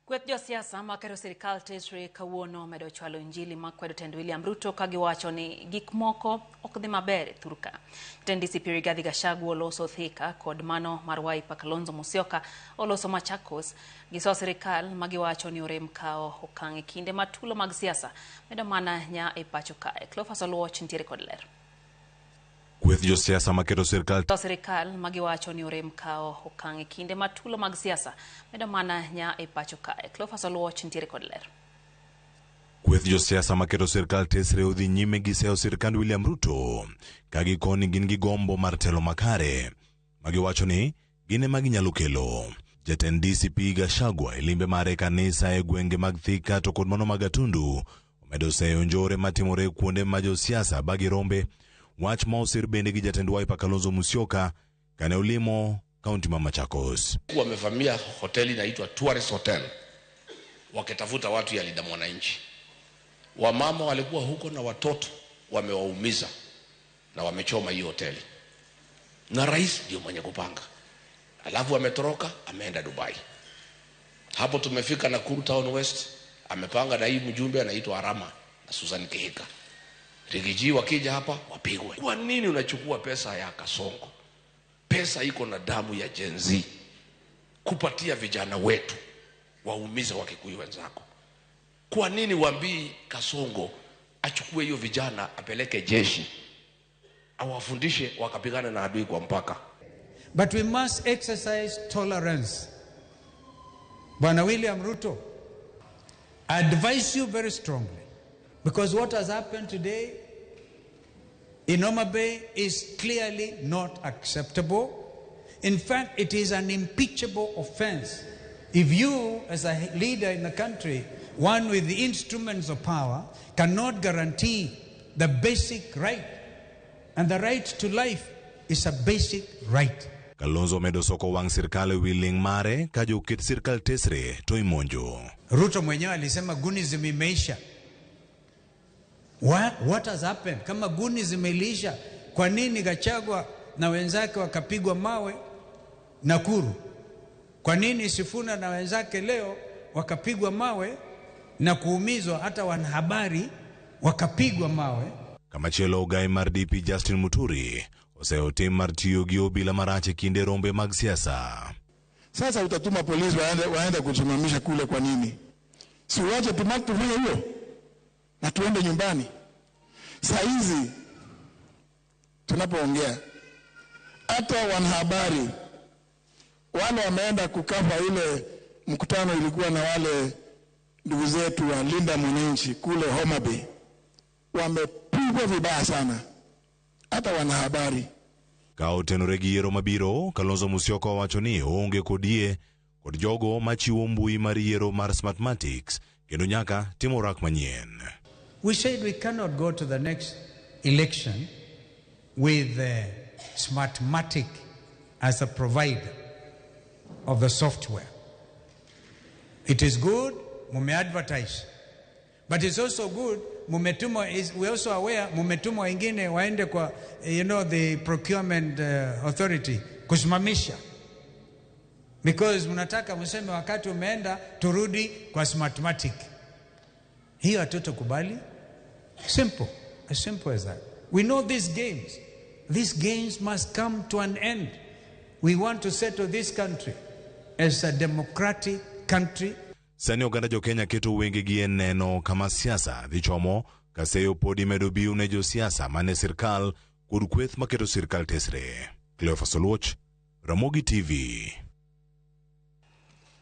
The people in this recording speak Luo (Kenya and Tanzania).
Kweth josiasa makero sirikal tesre kawuono omedo chwalo injili makwedo tend William Ruto ka giwacho ni gik moko ok dhi maber e thurka. Jatend DCP Rigathi Gachagua oloso Thika kod mano mar Wiper Kalonzo Musyoka oloso Machakos. Giso sirikal ma giwacho ni orem kawo okang' e kinde ma tulo mag siasa medo mana nya e pacho kae. Cleophas Oluoch nitiere kod ler. Kweth josiasa maketo sirkal Sirikal ma giwacho ni orem kawo okang' e kinde ma tulo mag siasa medo mana nya e pacho kae. Cleophas Oluoch nitiere kod ler. Kweth josiasa maketo sirkal tesre odhi nyime gi seyo sirkand William Ruto ka gikoni gin gi gombo mar telo makare ma giwacho ni gin ema ginyalo kelo. Jatend DCP Gachagua e limbe mare e kanisa e gwenge mag Thika to kod mano mag Gatundu omedo seyo njore matimore kuonde ma josiasa bagi rombe, wach ma osir bende gi jatend Wiper Kalonzo Musyoka kane olimo kaunti ma Machakos. Wamevamia hoteli inaitwa Tourist Hotel wakitafuta watu ya Linda Mwananchi. Wamama walikuwa huko na watoto wamewaumiza na wamechoma hiyo hoteli, na rais ndio mwenye kupanga, alafu ametoroka ameenda Dubai. Hapo tumefika Nakuru Town West, amepanga na hii mjumbe anaitwa Arama na Susan Kihika. Riggy G wakija hapa wapigwe. Kwa nini unachukua pesa ya Kasongo? Pesa iko na damu ya Gen Z kupatia vijana wetu waumize Wakikuyu wenzako. Kwa nini waambii Kasongo achukue hiyo vijana apeleke jeshi awafundishe wakapigana na adui kwa mpaka? But we must exercise tolerance. Bwana William Ruto, I advise you very strongly, because what has happened today in Homa Bay is clearly not acceptable. In fact, it is an impeachable offense. If you, as a leader in the country, one with the instruments of power, cannot guarantee the basic right, and the right to life is a basic right. Kalonzo omedo soko wang' sirkal e wi ling' mare ka joket sirkal tesre to imonjo. Ruto mwenyewe alisema Gunism imeisha. What has happened? Kama Gunism iliisha, kwa nini Gachagua na wenzake wakapigwa mawe Nakuru? Kwa nini Sifuna na wenzake leo wakapigwa mawe na kuumizwa, hata wanahabari wakapigwa mawe? Kamachielo ogai mar DP Justin Muturi oseyo tim mar tiyo gi obila marach e kinde rombe mag siasa. Sasa utatuma polisi waende kusimamisha kule kwa nini? Si uache tufanye hiyo na tuende nyumbani. Saa hizi tunapoongea, hata wanahabari wale wameenda kucover ile mkutano ilikuwa na wale ndugu zetu wa Linda Mwananchi kule Homa Bay, wamepigwa vibaya sana, hata wanahabari. Ka otenore gi yiero mabiro, Kalonzo Musyoka owacho ni oonge kod yie kod jogo machiwo mbui mar yiero mar Smartmatics kendo nyaka timo rak manyien. We said we cannot go to the next election with Smartmatic as a provider of the software. It is good, mume advertise. But it's also good, mumetuma, is, we also aware, mumetuma wengine waende kwa, the procurement authority, kusimamisha. Because mnataka mseme wakati umeenda turudi kwa Smartmatic. Hiyo hatutakubali. Simple, as simple as that. We know these games. These games must come to an end. We want to settle this country as a democratic country. Sani oganda jo Kenya keto wengegi e neno kama siasa dhi chomo ka seyo pod imedo biu ne josiasa mane sirkal kod kweth maketo sirkal tesre. Cleophas Oluoch, Ramogi TV.